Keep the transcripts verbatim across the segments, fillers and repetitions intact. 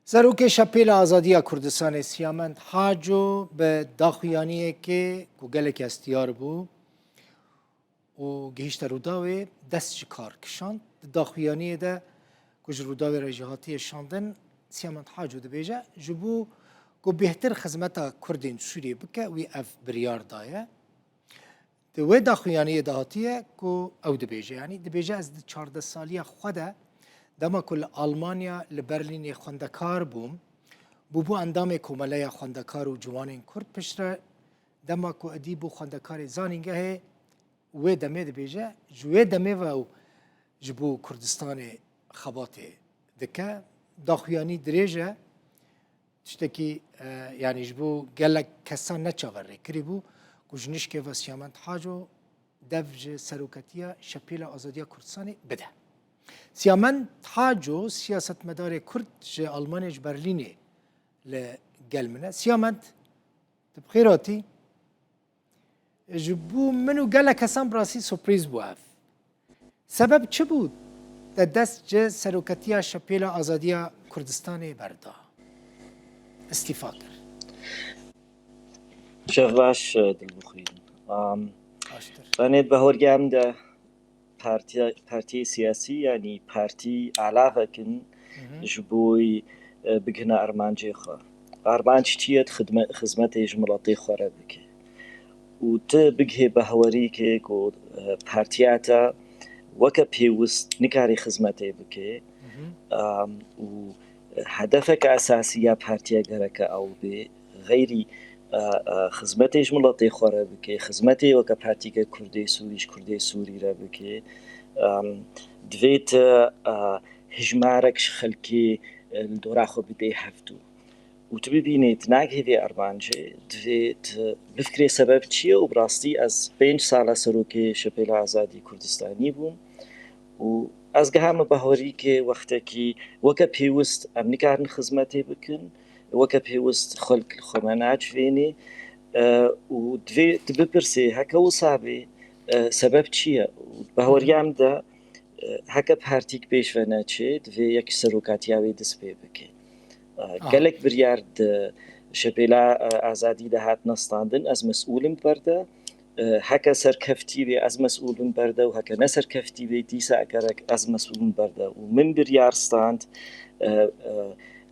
Serokê Şepêla Azadiya Kurdistanê Siyamend Haco bi daxuyaniyekê ku gelek hestiyar bû û gihîşte Rûdawê, dest ji kar kişand. Di daxuyaniyê de ku ji Rûdawê re jî hatiye şandin, Siyamend Haco dibêje, ji bo ku bêhtir xizmeta Kurdên Sûriyê bike, wî ev biryar daye. Di wê daxuyaniyê de hatiye ku ew dibêje, yanî dibêje, ez di çardeh saliya xwe de, dema ku li Almanya, li Berlînê xwendekar bûm, bûbû endamê Komeleya Xwendekar û Ciwanên Kurd, piştre dema ku êdî bû xwendekarê zanîngehê, wê demê dibêje, ji wê demê ve ew ji bo Kurdistanê xebatê dike. Daxuyanî dirêj e, tiştekî, e, yanî ji bo gelek kesan ne çaverêkirî bû ku ji nişkê ve Siyamend Haco dev ji seroketiya Şepêla Azadiya Kurdistanê bide. Siyamend Haco, siyasetmedarê Kurd ji Almanyê, ji Berlînê li gel min e. Siyamend, tu bi xêr hatî. Ji bo min û gelek kesan bi rastî surprîz bû ev. Sebeb çi bû te dest ji seroketiya Şepêla Azadiya Kurdistanê berda? Îstîfa kir. Çav baş, e, dilbixwîn. Am, Baştir. Benê bahorgem de partiya, partiyê siyasî, yanî partî alavek in Hı hı. ji bo, e, bigihine armancê xwe. Armanc çi ye? Xidme-, xizmetê ji miletê xwe re bike. Û tu bigihê behwerîkê ku, e, partiya te weke pêwist nikarî xizmetê bike. Hı hı. Am, û hedefeke esasî ya partiya gereke ew bê. Xeyrî, e, e, xizmetê ji miletê xwe re bike, xizmetê weke partîke Kurdê Sûrî ji Kurdê Sûrî re bike. Em, divê tu, e, hijmarek ji xelkê, e, li dora xwe bidê hevdû. Û tu bibînê, tu nagihê vê armancê, divê tu bifikirê sebeb çi ye û bi rastî ez pênc sala serokê Şepêla Azadî Kurdistanî bûm û ez gihame bahorîkê wextekî weke pêwist em nikarin xizmetê bikin, weke pêwist xelk li xwe me nacivênê, e, û divê tu bipirsê, heke wisa bê, e, sebeb çi ye? Û bahoriya min de, e, heke partîk pêş ve neçê, divê yek serokatiya wê dest pê bike. E, Aha. Gelek biryar di Şepêla, e, Azadî de hatine standin, ez mesûl im ber de. E, heke serkeftî bê, ez mesûl im ber de û heke ne serkeftî bê, dîsa gerek ez mesûl im ber de. Û min biryar stand, e, e,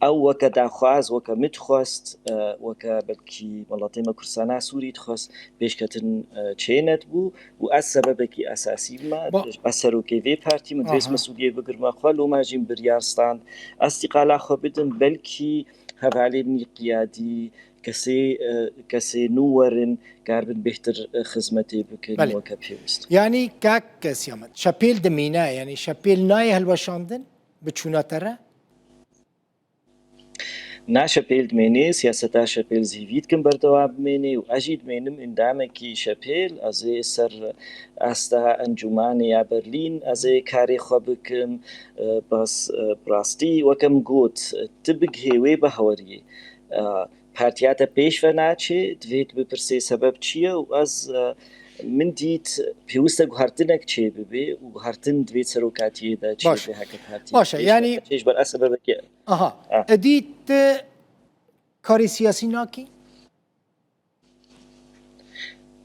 ew weke daxwaz, weke min dixwest, e, weke belkî miletê me Kurdistana Sûrî dixwest, pêşketin, e, çê nedibû û ez sebebekî esasî bime. Ba- Ez serokê vê partî, min divêst Aha. mesûliyê bigirme xwe, loma jî min biryar stand. Ez îstîqala xwe bidim, belkî hevalê min qiyadî, kesê, e, kesê nû werin, karibin bêhtir, e, xizmetê bikin Belê. weke pêwist. Yanî kak Siyamend, Şepêl dimîne, yanî Şepêl nayê hilweşandin, bi çûna te re? Na, Şepêl dimênê, siyaseta Şepêl zîvî dikin berdewam bimênê û ez jî dimênim endamekî Şepêl, ez ê ser asta encûmanê ya Berlîn, ez ê karê xwe bikim, e, bas, e, bi rastî, weke min got, tu bigihê wê baweriyê, e, partiya te pêş ve naçê, divê tu bipirsê sebeb çi ye û ez, e, min dît pêwist e guhertinek çêbibe û guhertin divê serokatiyê de Baş. çêbe heke partî Baş e, pêş ve yanî naçê, ji ber ev sebebekê. Aha. Ha. Edî tu karê siyasî nakî?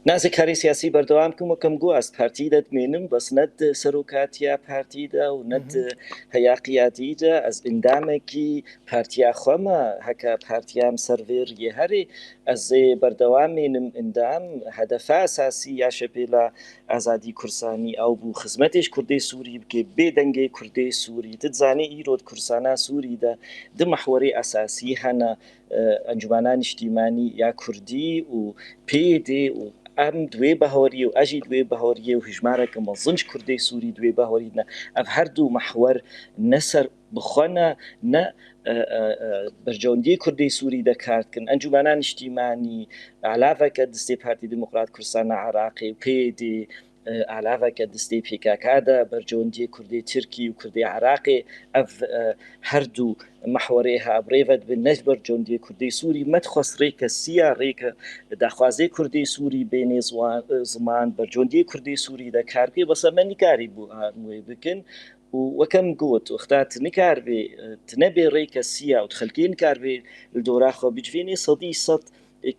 Na, ez ê karê siyasî berdewam kim, weke min got, ez partî de dimênim, bes ne di serokatiya partî de û ne Hı hı. di heya qiyadî de, ez endamekî partiya xwe me, heke partiya min ser vê riyê herê, ez ê berdewam mênim endam, hedefa esasî ya Şepêla Azadî Kurdistanî ew bû, xizmetê ji Kurdê Sûrî bike, bê dengê Kurdê Sûrî. Tu dizanî îro di Kurdistana Sûrî de du mehwerê esasî hene, e, Encûmena Niştîmanî ya Kurdî û P Y D û em di wê baweriyê û ez jî di wê baweriyê û hijmareke mezin ji Kurdê Sûrî di wê bawerî de ne. Ev her du mehwer ne ser bi xwe ne, ne, e, e, e, bercewendiyê Kurdê Sûrî de kar dikin. Encûmena Niştîmanî, alaveke distê Partî Demokrat Kurdistana Iraqê û P Y D, e, alaveke distê P K K de, bercewendiyê Kurdê Tirkî û Kurdê Iraqê, ev, e, her du mehwerê ha bi rê ve dibin, ne ji bercewendiyê Kurdê Sûrî. Me dixwest rêke siya, rêke daxwazê Kurdê Sûrî bênê ziwan, e, ziman, bercewendiyê Kurdê Sûrî de kar bikê, bes me nikarîbû an wê bikin. û weke min got, wexta tu nikarbê, tu nebê rêke siya û tu xelkê nikarbê li dora xwe bicivînê, sedî sed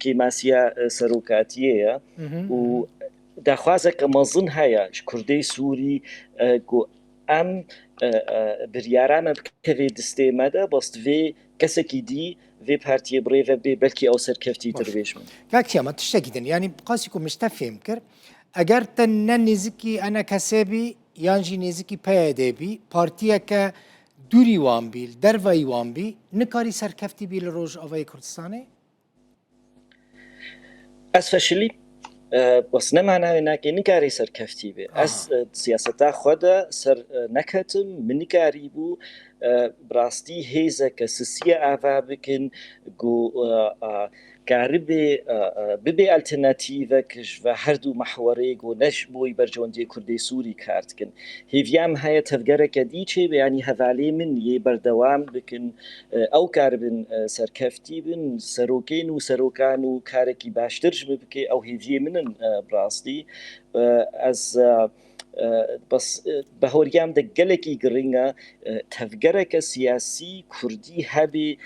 kêmasiya, e, serokatiyê ye. Û daxwazeke mezin heye ji Kurdê Sûrî, e, ku em, e, e, biryara me bikevê distê me de, bes divê kesekî dî vê partiyê birêve bê, belkî ew serkeftîtir bêjim. Kak Siyamet, tiştekî din, yanî qasî ku min ji te fêm kir, eger te ne nêzikî E N K S bî, yan jî nêzikî P Y D bî, partiyeke dûrî wan bî, li derveyî wan bî, nikarî serkeftî bî li Rojavayê Kurdistanê? Ez feşilîm, e, bes ne mana wê nake nikarî serkeftî bê. Ez, Aha. e, siyaseta xwe de ser, e, neketim, min nikarîbû, e, bi rastî hêzeke sisiye ava bikin, ku, e, e, karibê, e, e, bibê alternatîvek ji ve her du mehwerê, ku ne ji bo berjewendiyê Kurdê Sûrî kar dikin. Hêviya min heye tevgereke dî çêbe, yanî hevalê min yê berdewam bikin, e, ew karibin, e, serkeftî bin, serokên û serokan û karekî baştir ji min bike, ew hêviyê min in, e, bi rastî. E, ez, e, e, bes, e, bahoriyam de gelekî giring e, e, tevgereke siyasî kurdî hebê,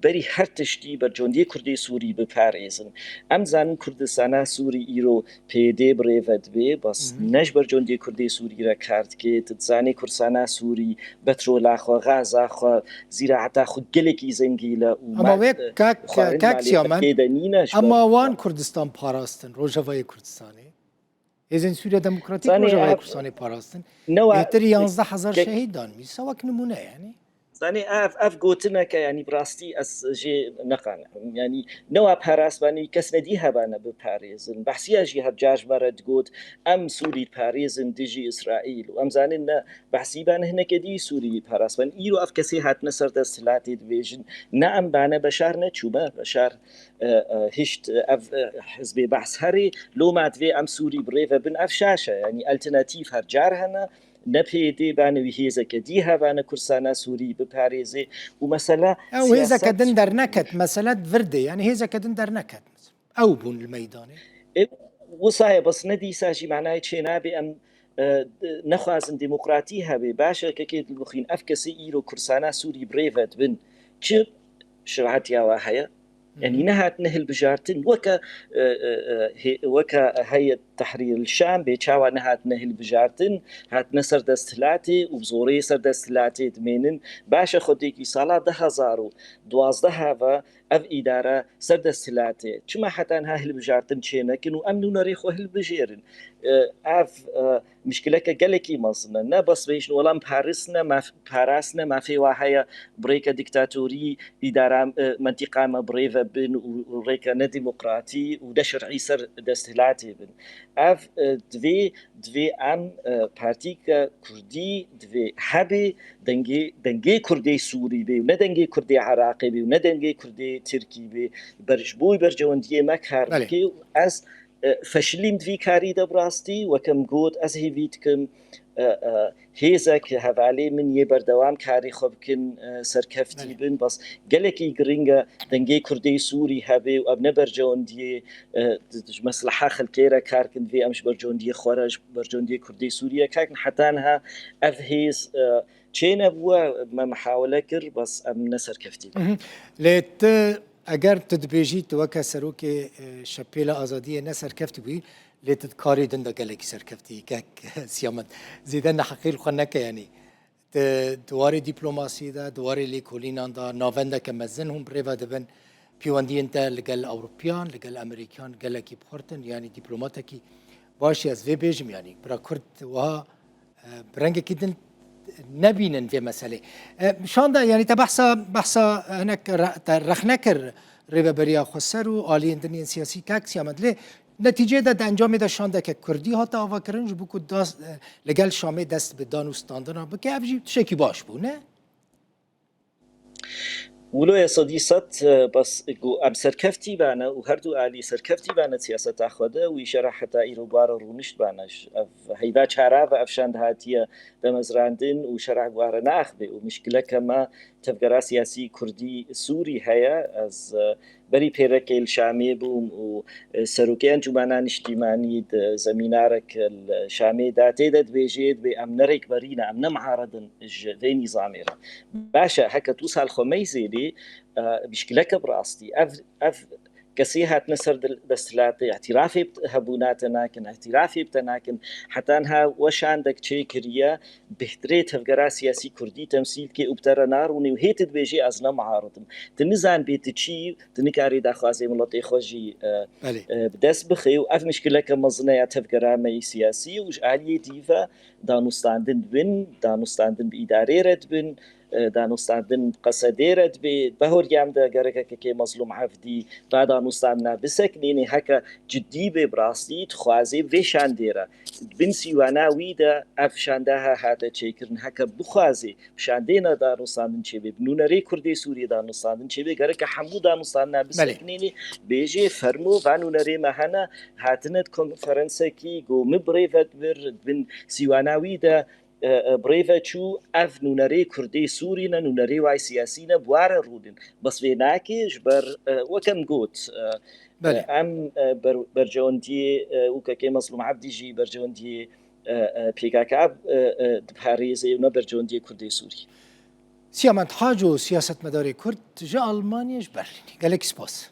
berî her tiştî bercondiyê Kurdê Sûrî biparêzin. Em dizanin Kurdistana Sûrî îro P Y D birêve dibê, bas Mhm. ne ji bercondiyê Kurdê Sûrî re kar dike. Tu dizanî Kurdistana Sûrî petrola xwe, gaza xwe, zîraeta xwe gelekî zengîn e û Ama mal, wê e, kak, xwarin kak malê Siyamen, xelkê de nîne ji ber ama wan xwe. Kurdistan parastin, Rojavayê Kurdistanê. Hêzên Sûriya Demokratîk Zanî Rojavayê ev Kurdistanê parastin. Newa Bêhtir yanzdeh hezar ke- şehîd dan. Mîsa wek nimûne yani. Zanî ev, ev gotineke, yanî bi rastî ez jê neqanim. Yanî newa parasbanî kes nedî hebane biparêzin. Behsiya jî hevcar ji me re digot, em Sûrî diparêzin dijî Îsraîl. Û em zanin ne behsî bane hineke dî Sûrî parasban. Îro ev kesê hatine ser desthilatê dibêjin, ne em bane Beşar ne çûme. Beşar, e, e, hişt, e, ev, e, hizbê Behs herê, loma divê em Sûrî birêve bin, ev şaş e. Yanî alternatîf her car hene. Ne P Y D bane wî hêzeke dî hebane Kurdistana Sûrî biparêzê û mesela Ew hêzeke siyasat din derneket, mesele di vir de, yani hêzeke din derneket. Ew bûn li meydanê. E, wisa ye, bes ne dîsa jî manayê çênabê em, e, nexwazin demokratî hebe. Baş e, kekê Dilbixwîn, ev kesê îro Kurdistana Sûrî birêve dibin. Çi şerahetiya we heye? Yanî nehatine hilbijartin, weke, e, e, e, hê-, weke Heyet Tehrîr el Şam bê, çawa nehatine hilbijartin, hatine ser desthilatê û bi zorê ser desthilatê dimênin. Baş e, xwedêkî sala du hezar û duwazdeh ve ev îdare ser desthilatê. Çima heta niha hilbijartin çênekin û em nûnerê xwe hilbijêrin? E, ev, e, mişkileke gelekî mezin e. Ne bes bêjin, wela em parisne, maf-, parasne, mafê wa heye bi rêke dîktatorî îdara, e, mentîqa me birêve bin û, û rêke nedemokratî û neşerî ser desthilatê bin. Ev, e, divê, divê em, e, partîke kurdî divê hebê dengê, dengê Kurdê Sûrî bê û ne dengê Kurdê Iraqê bê û ne dengê Kurdê Tirkî bê. Ber-, ji bo bercewendiyê me kar Belê. bike û ez, e, feşilîm di vî karî de bi rastî, weke min got, ez hêvî dikim, e, e, hêzek, hevalê min yê berdewam karê xwe bikin, e, serkeftî Belê. bin. Bas gelekî giring e dengê Kurdê Sûrî hebe û ev ne bercewendiyê, e, di, di, ji mesleha xelkê re kar kin, divê em ji bercewendiyê xwe re, ji bercewendiyê Kurdê Sûrî re kar kin. Heta niha ev hêz, e, çênebûye, me mihawele kir, bas em ne serkeftî bin. Mhm. Lê tu, eger tu dibêjî tu weke serokê, e, Şepêla Azadiyê ne serkeftî bûyî, lê tu di karê din de gelekî serkeftî yî, kek Siyamet. Zêde neheqî li xwe neke, yanî. Di, di warê dîplomasiyê de, di warê lêkolînan de, navendeke mezin hûn birêve dibin. Pêwendiyên te li gel Ewropiyan, li gel Amerîkan gelekî bi xurt in, yanî dîplomatekî baş e, ez vê bêjim, yanî bira Kurd wiha, e, bi rengekî din nebînin vê meselê. E, şanda, yanî te behsa, behsa hinek re-, te rexne kir Rêveberiya Xweser û aliyên din yên siyasî, kak Siyamet. Lê netîcê de di encamê de şandeke kurdî hate avakirin, ji bo ku das-, e, li gel Şamê dest bi dan û standina bike, ev jî tişekî baş bû, ne? Wilo ye sedî sed, e, bes ku em serkeftî bane û her du alî serkeftî bane siyaseta xwe de û îşe re heta îro bû re rûnişt bane. Ev heyva çara ve ev şand hatiye demezrandin û şerh bû re naxibê û mişkileke me tevgera siyasî kurdî sûrî heye. Ez, e, berî pêrekê li Şamê bûm û, e, serokê Encûmena Niştîmanî di zemînarek li Şamê de tê de dibêjê, dibê em ne rêkberî ne, em ne muarid in ji vê nîzamê re. Baş e, heke tu sal xwe meyzêlî, e, mîşkileke bi rastî. Ev, ev kesê hatine ser dil-, desthilatê, îtirafê bi hebûna te nakin, îtirafê bi te nakin. Heta niha we şandek çêkiriye, bêhtirê tevgera siyasî kurdî temsîl dike û bi te re narûnî û hê tu dibêjî ez ne muarid im. Tu nizanibê tu çi yî, tu nikarî daxwazê miletê xwe jî, e, Belê. e, bi dest bixê û ev mîşkileke mezin e ya tevgera me yî siyasî û ji aliyê dî ve danûstandin dibin, danûstandin bi îdarê re dibin, e, danûstandin bi qesedê re dibê. Bahoriyam de gerek kekê Mezlûm Evdî va danûstandina bisekinînê, heke cidî bê bi rastî dixwazê vê şandê re. Di bin sîwana wî de ev şandeha hate çêkirin, heke bixwazê bi şandê ne danûstandin çêbê, bi nûnerê Kurdê Sûriyê danûstandin çêbê, gereke hemû danûstandina Belê. bisekinînê bêjê fermo va nûnerê me hene, hatine di konferensekî, go min bi rê ve dibir, di bin sîwana wî de, e, e, bi rê ve çû, ev nûnerê Kurdê Sûrî ne, nûnerê way siyasî ne, bi wa re rûnin. Bes vê nake, ji ber, e, weke min got, e, Belê. e, em, e, ber-, bercewendiyê, e, û kekê Mezlûm Evdî jî bercewendiyê, e, e, P K K, e, e, diparêze û ne bercewendiyê Kurdê Sûrî. Siyamend Haco, siyasetmedarê Kurd ji Almanyê, ji Berlînê. Gelek spas.